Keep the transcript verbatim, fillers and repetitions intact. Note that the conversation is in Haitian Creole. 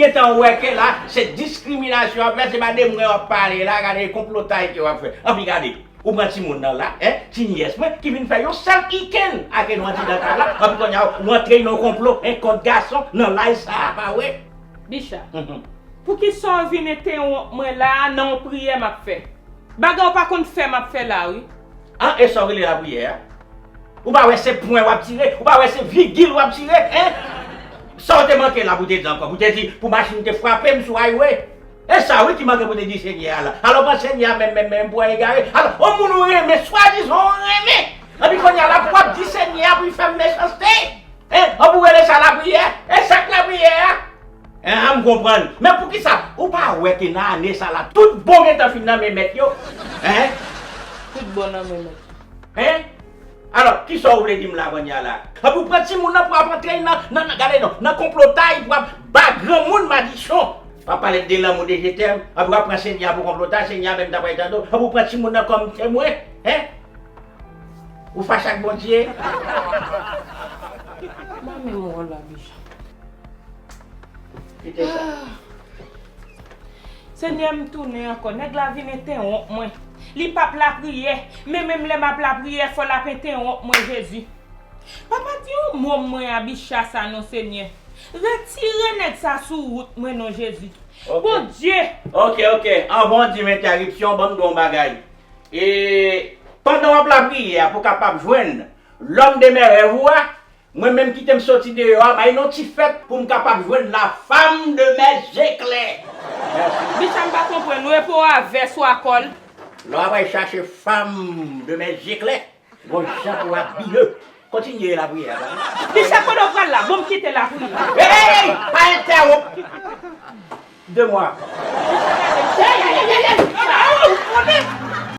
Gentan wè ke la, se diskriminasyon w ap fè, se pa de mwen w ap pale la, gade konplotay ke w ap fè. Anpi gade, ou pran timoun nan la, en, ti nyès mwen, ki vin fè yon sèl ikenn ake nou andidan kay la, anpi kounye a, ou antre nan yon konplo, en, kont gason, nan laj sa a, pa vre? Bicha, poukisa w vin entewonp mwen la a nan yon priyè m ap fè? Bagay w pa konn fè m ap fè la wi. An, e sa w rele lapriyè a? Ou pa wè se pwen w ap tire? Ou pa wè se vigil w ap tire? En? Sa w te manke la pou w te di ankò? Pou w te di, pou machin te frape m sou highway? E sa wi ki manke pou w te di Senyè a la. Alò pran Senyè a menm, menm, menm pou w egare. Alò, yon moun ou renmen, swadizan ou renmen. Anpi kounye a la pou w ap di Senyè a pou l fè m mechanste? En? An pou w rele sa lapriyè? E sa k lapriyè a? En, an m konprann. Men poukisa ou pa wè ke nan ane sa la, tout bon gentan fin nan men mèt yo? En? Tout bon nan men mèt yo. En? Alò, kisa w vle di m la kounye a la? Anpi w pran timoun nan pou w ap antre nan, nan, nan, gade non, nan konplotay pou w ap ba granmoun madisyon. W ap pale de lanmou, de je t'aime, anpi w ap pran Senyè a pou konplotay, Senyè a menm ta pral tande w, anpi w pran timoun nan kòm temwen, en? Ou fache ak Bondye? Mwen menm wòl la Bicha. Kite sa. Senyè m tounen ankò. Nèg la vin entewonp mwen. Li p ap lapriyè. Men menm lè m ap lapriyè, fò l ap entewonp mwen, Jezi. Papa di yon mo mwen a Bicha sa non, Senyè. Retire nèg sa sou wout mwen non, Jezi. Bondye! Oke, oke. Anvan w di m entèripsyon, ban m di w yon bagay. E pandan w ap lapriyè a pou w kapab jwenn lòm de mè rèv ou a, mwen menm kite m soti deyò a, bay non ti fèt pou m kapab jwenn la femme de mes éclairs. Bicha m pa konprann ou e po a vès ou a kòl. Lè w ap al chache femme de mes éclairs, gon jan pou w abiye. Kontinye lapriyè a. Bicha kote w pral la, bon m kite lapriyè. Hey, pa entèwonp. De mwa.